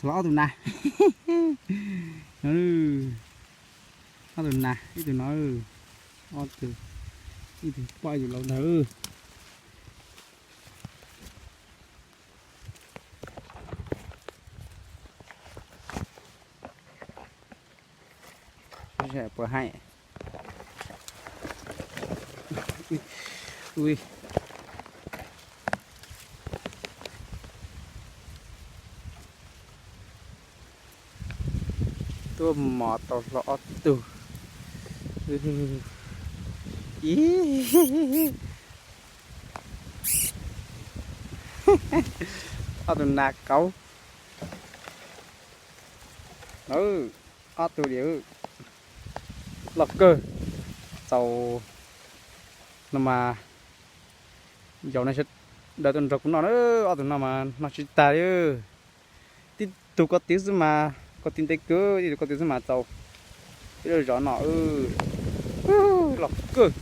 Los ob tug nas, ob tug nas, ib tug no, ob tug, ib tug poj ib tug laus ntag. Puas haib? Tuaj mos tau hlo ob tug. Ib, ob tug nas kauv. Ob tug li, loj kawg. Txaus no mas, yaus no sawv daws tuaj nrog kuv noj na, ob tug no mas noj tsis tag li. Tib tug ko tiv xwb mas ko tiv ntev kawg, tib tug ko tiv xwb mas txaus ib lub zos no. Loj kawg.